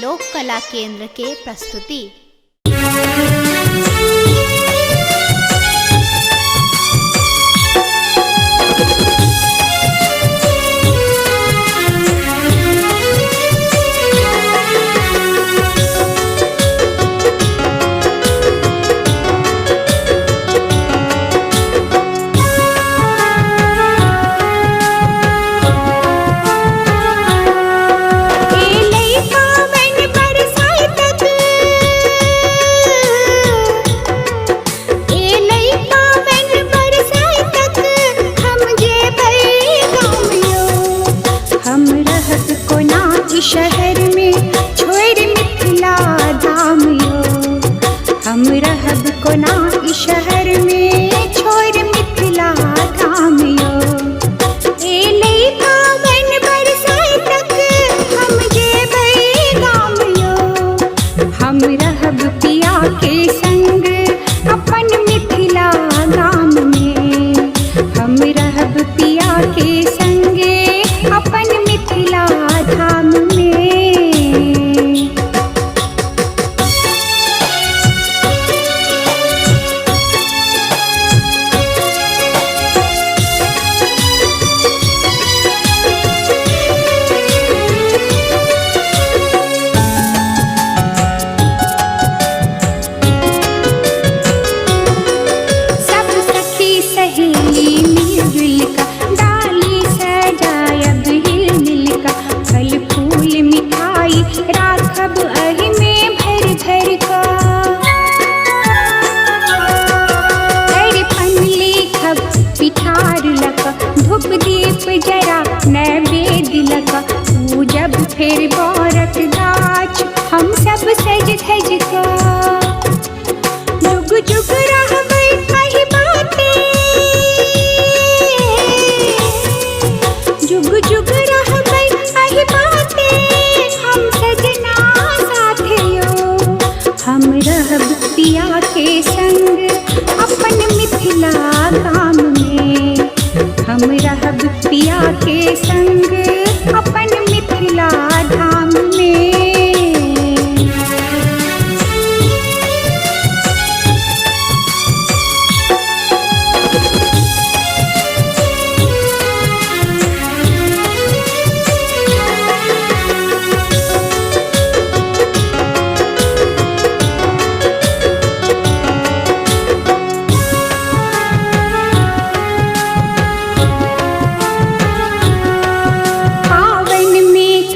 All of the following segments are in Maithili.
लोक कला केंद्र के प्रस्तुति। शहर में छोड़ मिथिला धाम यो, हम रहब कोना शहर में छोड़ मिथिला धाम यो। एलै पावन बरसाइत तक हम जेबै गाम यो, हम रहब पिया के संग अपन मिथिला गाम में, हम रहब पिया के संगे अपन मिथिला धाम में। सब सखी सहेली मिलजुल का डाली सजायब हिल मिल का, फल फूल मिठाई राखब अहि में भर भर का। अरिपन लिखब पिठार लक, धूप दीप जरा नैवेद्य लक, पूजब फिर बरक गाछ हम सब सज धज का। जुग जुग रहबै अहि बाटे, जुग जुग रहबै अहि बाटे हम सजना साथे यो, हम रहब पिया के संग अपन मिथिला गाम में, हम रहब पिया के संग अपन मिथिला धाम में।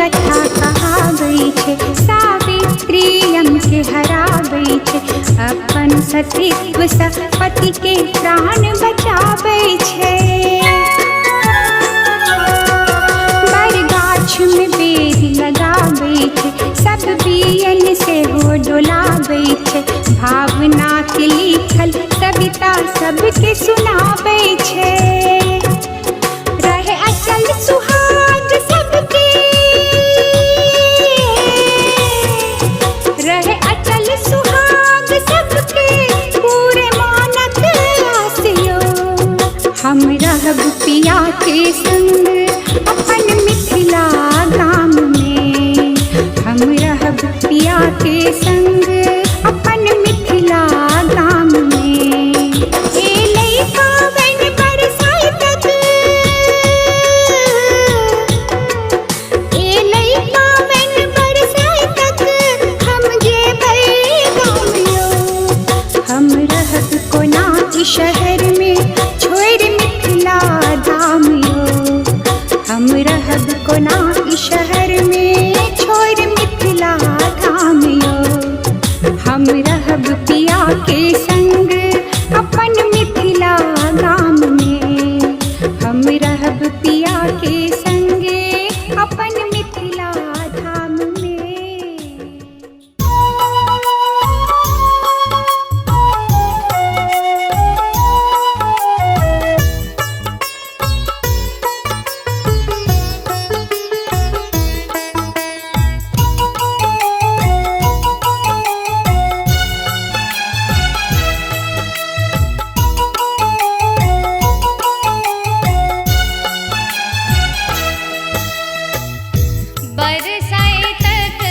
कथा कहाबै छै सावित्री यम के हराबै छै, अपन सतीत्व सँ पति के प्राण बचाबै छै। बरगाछ में बेर लगाबै छै, सब बियन सेहो डोलाबै छै, भावना के लिखल कविता सबके सुनाबै छै। रहे अचल सुहाग सबके, रहे अचल सुहाग सबके पूरे मानक आसियो, हम रहब पिया के संग अपन मिथिला गाम में, हम रहब पिया के संग अपन मिथिला गाम में। एलै पावन बरसाइत तक, एलै पावन बरसाइत तक हम जेबै गाम यो, हम रहब कोना शहर में छोड़ मिथिला धाम यो, हम रहब कोना शहर में छोड़ मिथिला धाम यो, हम रहब पिया के संग अपन मिथिला गाम में, हम रहब पिया के संगे अपन मिथिला धाम में। बरसाए तक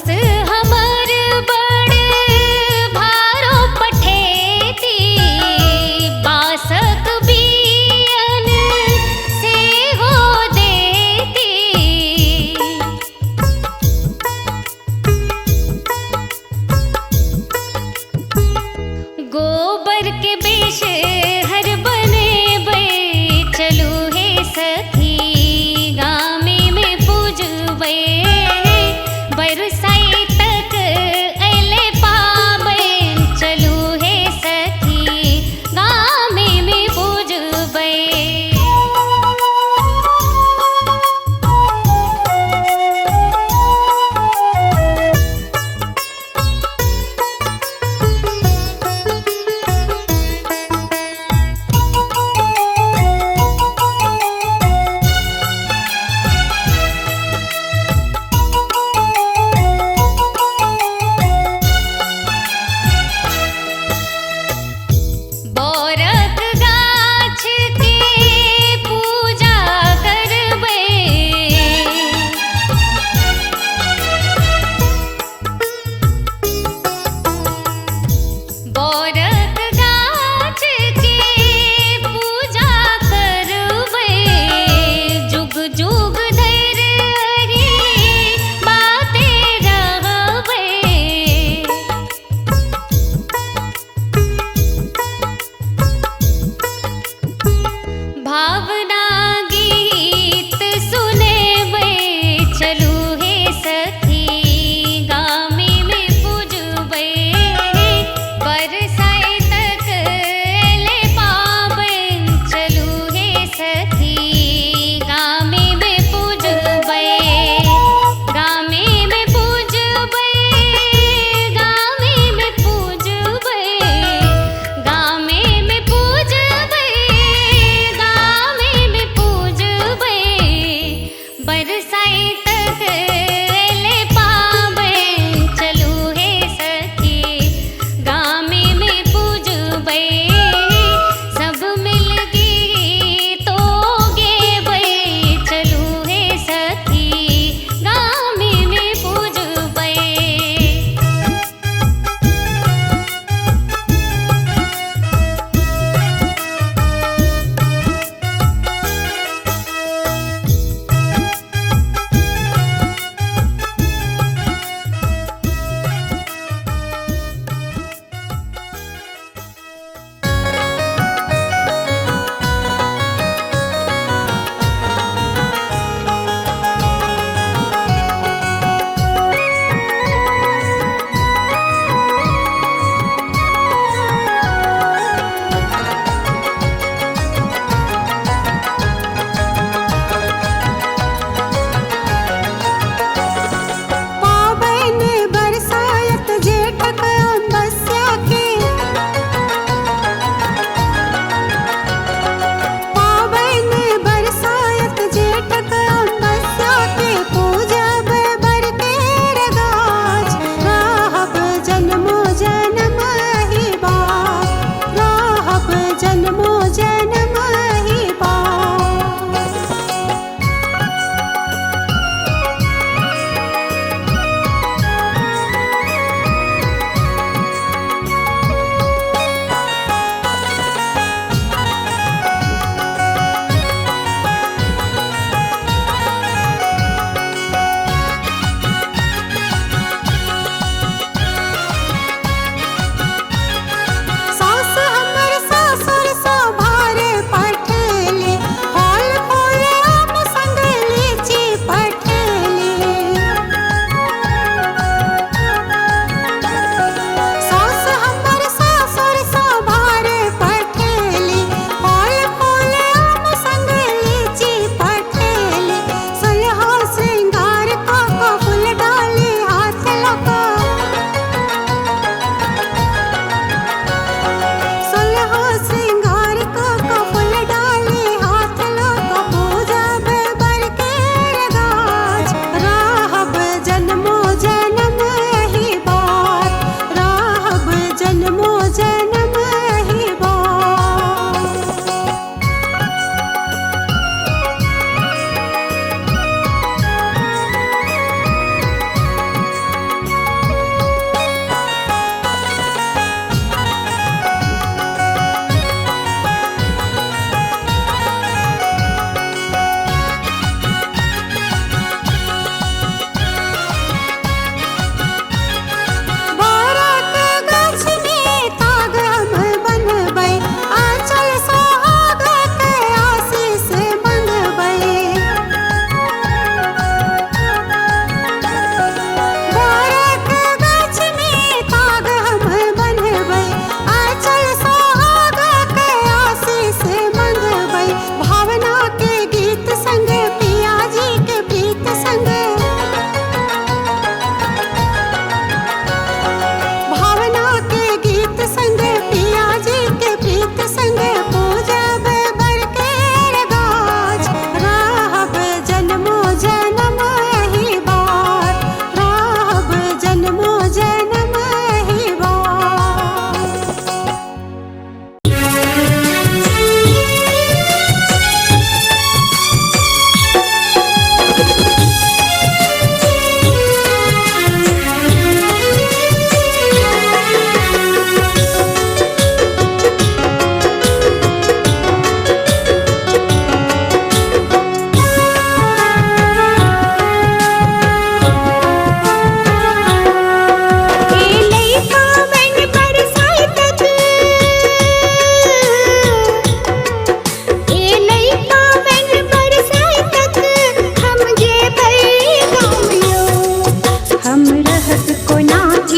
सास हमर बड़ भारो पठेती, बासक बियन सेहो देती। गोबर के बेश हर बनेबै चलू हे सखी, गामे में पूजबै बरसाइतक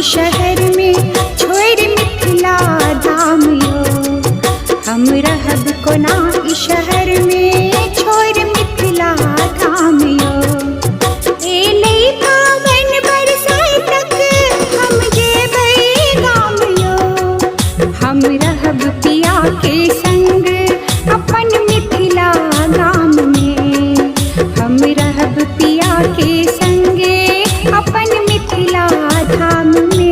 ई शहर में छोड़ि मिथिला धाम यो। हम रहब कोना ई शहर में छोड़ि मिथिला धाम यो। एलै पावन बरसातक हम जेबै गाम यो। हम रहब पिया के संग अपन मिथिला गाम में। हम रहब पिया के संगे अपन मिथिला धाम में।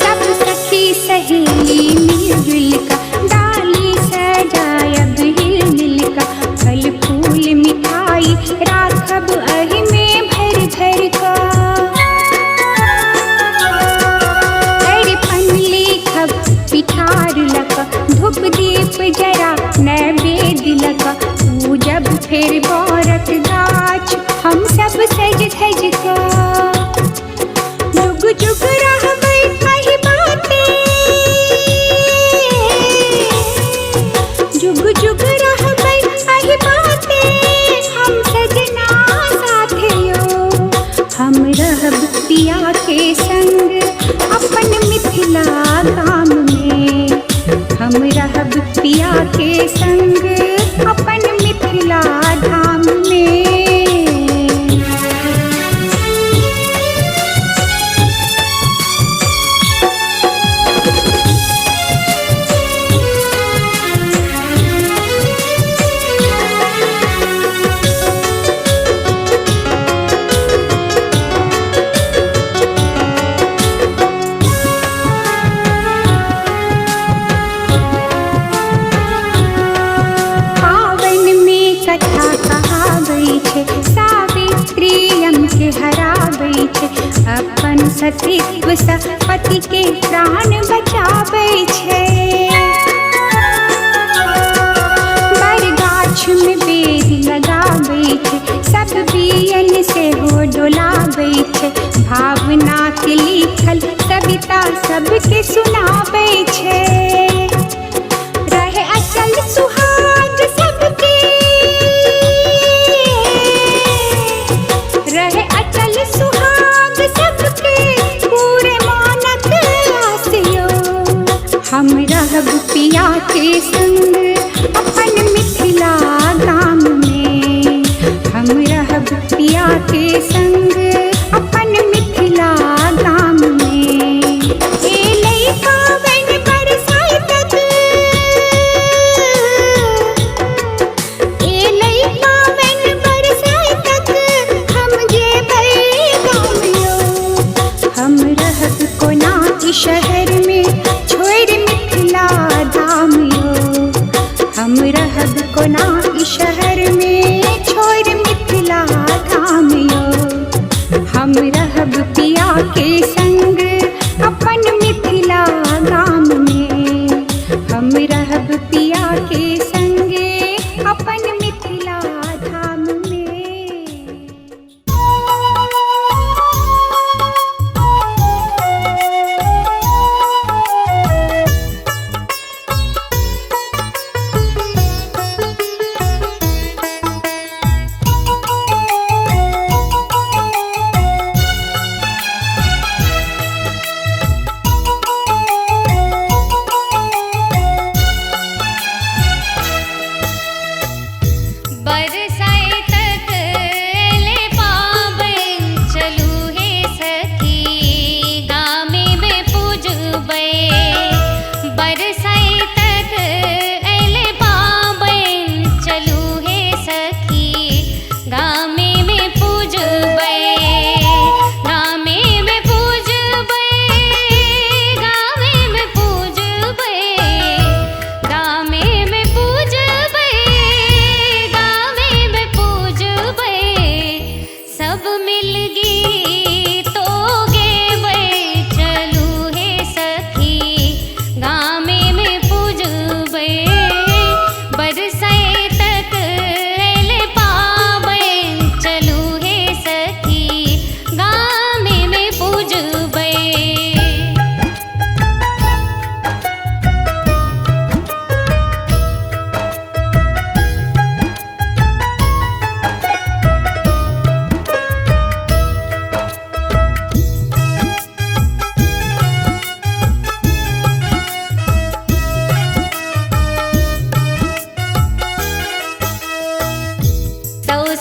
सब सखी सहेली मिलजुल का डाली सजायब हिल मिल का। फल फूल मिठाई राखब अहि में भर भर का। अरिपन लिखब पिठार लक धूप दीप जरा नैवेद्य लक। पूजब फेर बरक गाछ हम सब सज धज का। जुग जुग रहबै अहि बाटे, जुग जुग रहबै अहि बाटे हम सजना साथे यो। हम रहब पिया के संग अपन मिथिला गाम में। हम रहब पिया के संग अपन मिथिला धाम में। पावन में कथा कहाबै छै, सावित्री यम के हराबै छै। अपन सतीत्व सँ पति के प्राण बचाबै छै। बरगाछ में बेर लगाबै छै, सब बियन सेहो डोलाबै छै। भावना के लिखल कविता सबके सुनाबै छै। रहे अचल सुहाग सबके, रहे अचल सुहाग सबके पूरे मानक आस यो। हम रहब पिया के संग अपन मिथिला गाम में। हम रहब पिया के संग अपन मिथिला गाम में। एलै पावन बरसातक, एलै पावन बरसातक हम जेबै गाम यो। हम रहब कोना ई शहर में छोड़ि मिथिला धाम यो। हम रहब कोना ई शहर में छोड़ि मिथिला धाम यो। हम रहब पिया के संग अपन मिथिला गाम में। हम रहब पिया के संगे अपन मिथिला धाम में।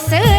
दोसर।